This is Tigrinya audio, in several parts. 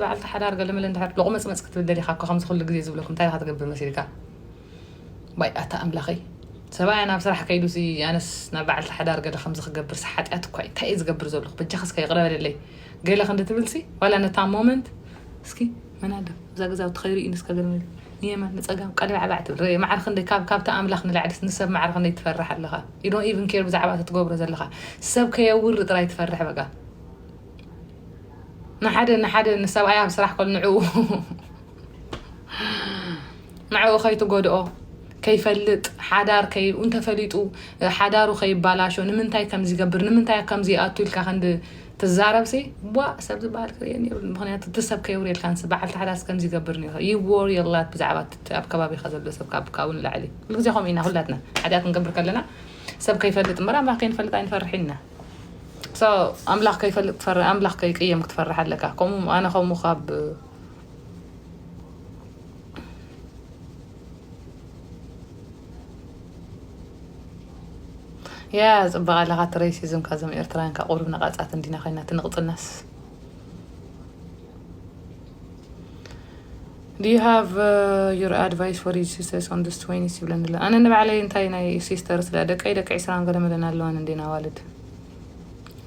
በዓልቲ ሓዳር ገለ መለ እንድሕር ሎቕመጽመጽ ክትብል ደሊኻ እኮ ከምዚ ኩሉ ግዜ ዝብለኩም እንታይ ኢኻ ትገብር መሲልካ? ዋይ ኣታ ኣምላኸይ፣ ሰብኣያ ናብ ስራሕ ከይዱሲ ኣነስ ናብ በዓልቲ ሓዳር ገለ ከምዚ ክገብርሲ ሓጢኣት እኳ እዩ። እንታይ እየ ዝገብር ዘለኹ? በጃኻ እስከ ይቕረ በለለይ ገለ ክንዲ ትብልሲ ዋላ ነታ ሞመንት እስኪ መናደ እዛ ገዛውቲ ከይርኢ ንስካ ገለ መለ ንየማን ንጸጋም ቀልባዕባዕ ትብል ረ ማዕረ ክንደይ ካብ ካብቲ ኣምላኽ ንላዕሊ ንሰብ ማዕረ ክንደይ ትፈርሕ ኣለኻ? You don't even care ብዛዕባ እቲ ትገብሮ ዘለኻ ሰብ ከየውሪ ጥራይ ትፈርሕ በቃ። ንሓደ ንሓደ ንሰብኣይ ኣብ ስራሕ ከሉ ንዕኡ ንዕኡ ከይትጎድኦ ከይፈልጥ ሓዳር ከይ እንተፈሊጡ ሓዳሩ ከይባላሾ ንምንታይ ከምዚ ይገብር ንምንታይ ከምዚ ይኣቱ ኢልካ ክንዲ ትዛረብሲ ቧ ሰብ ዝበሃል ክርእየኒ የብሉን። ምክንያቱ እቲ ሰብ ከየውርየልካ ንስ በዓልቲ ሓዳርስ ከምዚ ይገብር ነይሩ ይወር የላት ብዛዕባ እቲ ኣብ ከባቢካ ዘሎ ሰብ ካብ ካብኡ ንላዕሊ ኩሉ ግዜ ከምኡ ኢና ኩላትና ሓጢኣት ክንገብር ከለና ሰብ ከይፈልጥ እምበር ኣምላኽ ከይንፈልጥ ኣይንፈርሕን ኢና። So ኣምላኽ ከይፈልጥ ትፈርሕ ኣምላኽ ከይቅየም ክትፈርሕ ኣለካ። ከምኡ ኣነ ከምኡ ካብ ያ ጽብቕ ኣለኻ እቲ ሬሲዝም ካዞም ኤርትራውያን ካብ ቁሩብ ነቓጻት እንዲና ኮይና ትንቕጽናስ Do you have uh, your advice for your sisters on this twenty ይብለኒ ኣሎ። ኣነ ንባዕለይ እንታይ ናይ ሲስተርስ ዳ ደቀይ ደቂ ዕስራን ገለ መለን ኣለዋን እንዴን ኣዋልድ።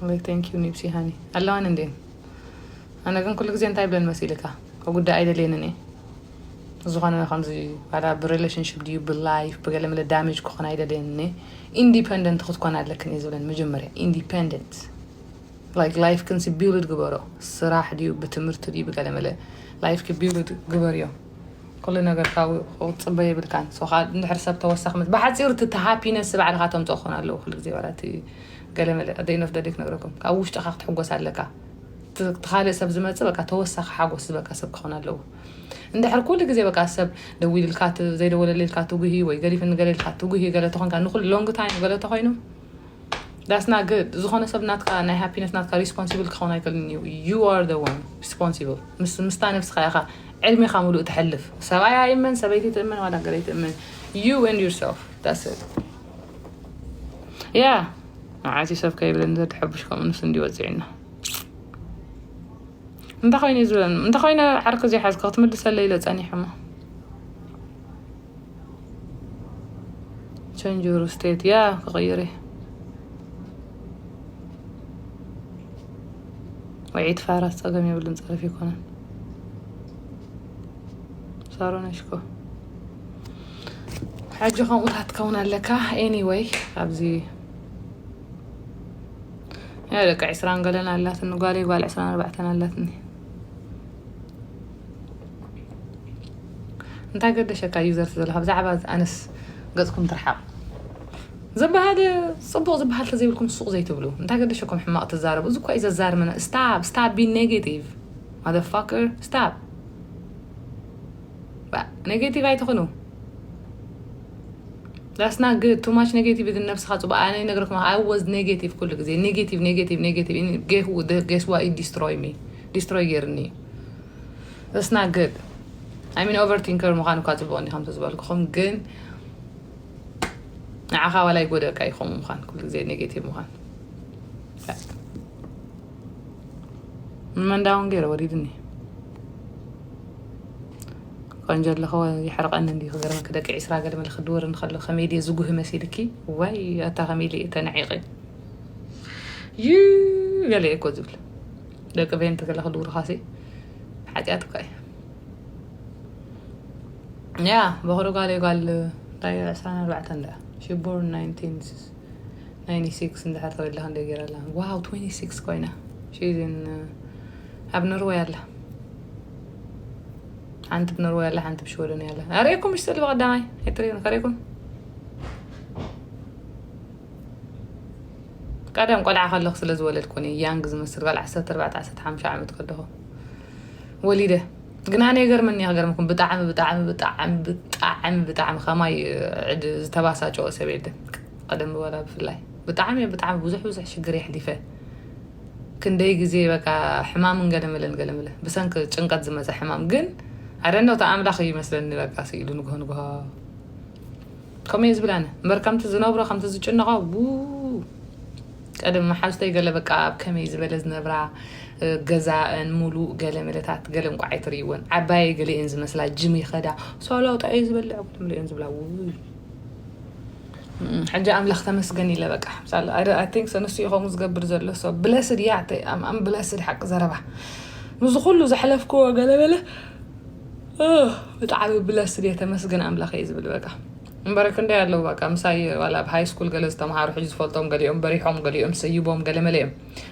Like, thank you ኒብሲ ሃኒ ኣለዋን እንዴን። ኣነ ግን ኩሉ ግዜ እንታይ ይብለን መሲልካ ከጉዳእ ኣይደልየንን እየ። ዝኾነ ከምዚ ዋላ ብሪሌሽንሽፕ ድዩ ብላይፍ ብገለ መለ ዳሜጅ ክኾን ኣይደልየንን እየ። ኢንዲፐንደንት ክትኮን ኣለክን እየ ዝብለን መጀመርያ ኢንዲፐንደንት ላይክ ላይፍ ክንሲ ቢውልድ ግበሮ። ስራሕ ድዩ ብትምህርቲ ድዩ ብገለ መለ ላይፍ ኪ ቢውልድ ግበርዮ። ኩሉ ነገር ካብኡ ክትፅበ የብልካን። So ካብ እንድሕር ሰብ ተወሳኺ መፅ ብሓፂሩ እቲ ሃፒነስ ባዕልካ ተምፅኦ ክኾን ኣለዎ ኩሉ ግዜ ዋላ እቲ ገለ መለ ደይኖፍ ደደይ ክነግረኩም ካብ ውሽጥካ ክትሕጎስ ኣለካ። እቲ እቲ ካልእ ሰብ ዝመፅእ በቃ ተወሳኺ ሓጎስ ዝበካ ሰብ ክኾን ኣለዎ። እንድሕር ኩሉ ግዜ በቃ ሰብ ደዊልልካ ት- ዘይደወለልካ ትጉሂ ወይ ገዲፍኒ ገለ ኢልካ ትጉሂ ገለ ተኾንካ ንኩሉ ሎንግ ታይም ገለ ተኾይኑ that's not good። ዝኾነ ሰብ ናትካ ናይ ሃፒነስ ናትካ ሪስፖንሲብል ክኸውን ኣይክእልን እዩ። You are the one responsible ምስ ምስታ ነብስኻ ኢኻ ዕድሜኻ ሙሉእ ትሐልፍ። ሰብኣይ ኣይእመን ሰበይቲ ትእመን ዋላ ገለ ትእመን you and yourself that's it። Yeah ንዓቲ ሰብ ከይብለኒ ዘድሐቡሽ ከምኡ ንሱ እንዲ ወፂዕና እንታይ ኮይኑ እዩ ዝብለኒ እንታይ ኮይነ ዓርኪ ዘይሓዝካ ክትምልሰለይ ኢለ ፀኒሐሞ። Change your state ያ ክቕይር እየ። ውዒት ፋራስ ፀገም የብሉን ፀርፊ ይኮነን። ሳሮነሽኮ ሕጂ ከምኡታት ከውን ኣለካ። Anyway ኣብዚ ያ ደቂ ዕስራን ገለን ኣላትኒ ጓለይ ጓል ዕስራን ኣርባዕተን ኣላትኒ። እንታይ ገደሸካ ዩዘር ዘለካ ብዛዕባ ኣነስ ገፅኩም ትርሓቕ ዝበሃል ፅቡቕ ዝበሃል ተዘይብልኩም ሱቕ ዘይትብሉ እንታይ ገደሸኩም ሕማቕ ትዛረቡ እዚ እኳ እዩ ዘዛርመና stop stop be negative motherfucker stop negative ኣይትኹኑ። That's not good too much negative ግን ነብስኻ ፅቡቅ ኣነ ይነግረኩም I was negative ኩሉ ግዜ negative negative negative guess what it destroy me destroy ገይርኒ። That's not good. I mean overthinker ምዃን እኳ ፅቡቅ እንዲ ከምተ ዝበልኩኹም ግን ንዓኻ ዋላ ይጎደእካ እዩ ከምኡ ምዃን ኩሉ ግዜ negative ምዃን። መንዳውን ገይረ ወሪድኒ ቆንጆ ኣለኸ ይሕርቐኒ እንዲ ክገርመክ ደቂ ዕስራ ገለ መለ ክድወር እንከሎ ከመይ ድየ ዝጉህ መሲልኪ ዋይ ኣታ ከመይ ድየ ተናዒቐ ዩ ገለ እኮ ዝብል ደቂ ቬንት ገለ ክድውርኻሲ ሓጢኣት እኳ እዩ። ያ በኽሪ ጓል ጓል እንታይ ዕስራን ኣርባዕተን ዳ ሽቦር ናይንቲን ናይንቲ ሲክስ እንድሕር ተበላ ክንደይ ገይራ ኣላ ዋው ትወንቲ ሲክስ ኮይና ሽዝን ኣብ ኖርወይ ኣላ ሓንቲ ብኖርወይ ኣላ ሓንቲ ብሽወደን ኣላ ኣርእኩም ስእሊ ብቀዳማይ ኣይትርእዩን ከርእኩም ቀደም ቆልዓ ከለኹ ስለ ዝወለድኩኒ ያንግ ዝመስል ጓል ዓሰርተ ኣርባዕተ ዓሰርተ ሓሙሽተ ዓመት ከለኹ ወሊደ ግና ኣነ የገርመኒ ክገርመኩም ብጣዕሚ ብጣዕሚ ብጣዕሚ ብጣዕሚ ብጣዕሚ ከማይ ዕድ ዝተባሳጨወ ሰብ የለን ቀደም ብወላ ብፍላይ ብጣዕሚ ብጣዕሚ ብዙሕ ብዙሕ ሽግር የሕሊፈ ክንደይ ግዜ በቃ ሕማምን ገለመለን ገለመለ ብሰንኪ ጭንቀት ዝመፀ ሕማም ግን ኣደነው ኣምላኽ ይመስለኒ በቃ ስኢሉ ንግሆ ንግሆ ከምኡ እየ ዝብል ኣነ እምበር ከምቲ ዝነብሮ ከምቲ ዝጭነቆ ው ቀደም መሓዙተይ ገለ በቃ ኣብ ከመይ ዝበለ ዝነብራ ገዛእን ሙሉእ ገለ መለታት ገለ እንቋዕ ኣይትርእይወን። ዓባየ ገለ እየን ዝመስላ፣ ጅም ይኸዳ፣ ሰላጣ እየ ዝበልዕ፣ ገለ መለ እየን ዝብላ። ውይ። እም፣ ሕጂ ኣምላኽ ተመስገን ኢለ በቃ። ምሳሌ፣ I don't- I think so፣ ንሱ እዩ ከምኡ ዝገብር ዘሎ። So፣ ብለስድ እያ፣ ኣም ብለስድ፣ ሓቂ ዘረባ። ምስዚ ኩሉ ዘሕለፍክዎ ገለ በለ፣ እ፣ ብጣዕሚ ብለስድ እየ፣ ተመስገን ኣምላኽ እየ ዝብል በቃ። እምበር ክንደይ ኣለዉ በቃ፣ ምሳይ ዋላ ኣብ ሃይ ስኩል ገለ ዝተምሃሩ፣ ሕጂ ዝፈልጦም፣ ገሊኦም በሪሖም፣ ገሊኦም ሰይቦም፣ ገለ መለ እዮም።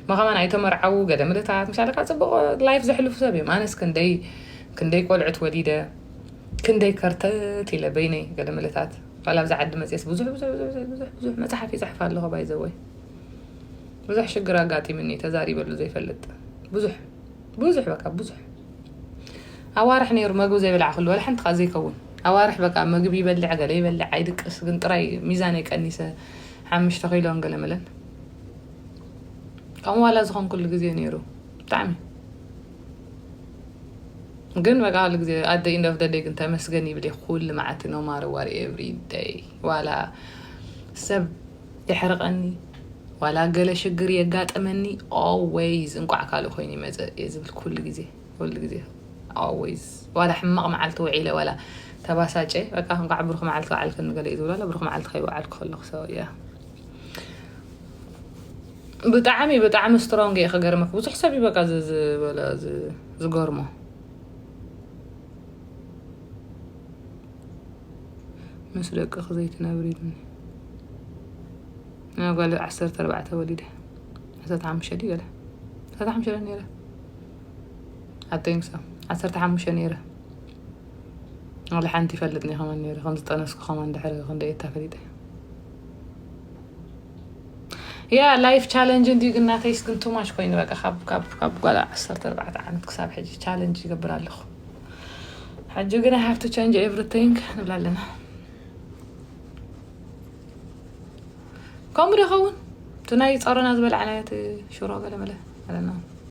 መኸማን ኣይተመርዓዉ፣ ገለ መለታት፣ ምሳሌ፣ ካብ ጽቡቕ ላይፍ ዘሕልፉ ሰብ እዮም። ኣነስ ክንደይ፣ ክንደይ ቆልዑት ወሊደ፣ ክንደይ ከርተት ኢለ በይነይ፣ ገለ መለታት። ዋላ ኣብዚ ዓዲ መጽየስ ብዙሕ፣ ብዙሕ፣ ብዙሕ፣ ብዙሕ፣ ብዙሕ መጽሓፍ ይጽሕፍ ኣለኹ፣ ባይ ዘ ወይ። ብዙሕ ሽግር ኣጋጢምኒ፣ ተዛሪበሉ ዘይፈልጥ። ብዙሕ፣ ብዙሕ፣ በቃ፣ ብዙሕ። ኣዋርሕ ነይሩ መግቢ ዘይበላዕኩሉ፣ ዋላ ሓንቲ ቃ ዘይከውን። ኣዋርሕ በቃ፣ መግቢ ይበልዕ፣ ገለ ይበልዕ፣ ኣይድቅስ፣ ግን ጥራይ ሚዛነይ ቀኒሰ፣ ሓሙሽተ ኪሎን ገለ መለን። ከምኡ ዋላ ዝኾንኩሉ ግዜ ነይሩ፣ ብጣዕሚ። ግን በቃ፣ ኩሉ ግዜ፣ at the end of the day ግን ተመስገን ይብል እየ፣ ኩሉ መዓልቲ፣ no matter what፣ every day። ዋላ ሰብ የሕርቐኒ፣ ዋላ ገለ ሽግር የጋጥመኒ፣ always እንቋዕ ካልእ ኮይኑ ይመጽእ እየ ዝብል፣ ኩሉ ግዜ፣ ኩሉ ግዜ፣ always። ዋላ ሕማቕ መዓልቲ ውዒለ፣ ዋላ ተባሳጨ፣ በቃ፣ እንቋዕ ብሩኽ መዓልቲ ወዓልክኒ ገለ እዩ ዝብሎ፣ ብሩኽ መዓልቲ ከይወዓልኩ ከለኹ፣ so፣ yeah። ብጣዕሚ፣ ብጣዕሚ ስትሮንግ እየ፣ ክገርመክ። ብዙሕ ሰብ እዩ በቃ ዝ-፣ ዝበሎ ዝ-፣ ዝገርሞ። ምስ ደቅኺ ዘይትነብሪ ኢሉኒ። ናይ ጓል ዓሰርተ ኣርባዕተ ወሊደ። ዓሰርተ ሓሙሽተ ድዩ ገለ? ዓሰርተ ሓሙሽተ ነይረ። I think so። ዓሰርተ ሓሙሽተ ነይረ። ወላ ሓንቲ ይፈልጥኒ ከማን ነይረ። ከም ዝጠነስኩ ከማን ድሕሪ ክንደይ እታ ፈሊጠ። ያ፣ ላይፍ ቻለንጅ እንድዩ ግን ናተይስ ግን too much ኮይኑ በቃ ካብ፣ ካብ፣ ካብ ጓል ዓሰርተ ኣርባዕተ ዓመት ክሳብ ሕጂ ቻለንጅ ይገብር ኣለኹ። ሕጂ ግን I have to change everything ንብላ ኣለና። ከምኡ ዶ ይኸውን? እቲ ናይ ጸሮና ዝበላዕናዮ እቲ ሽሮ ገለ መለ ኣለና።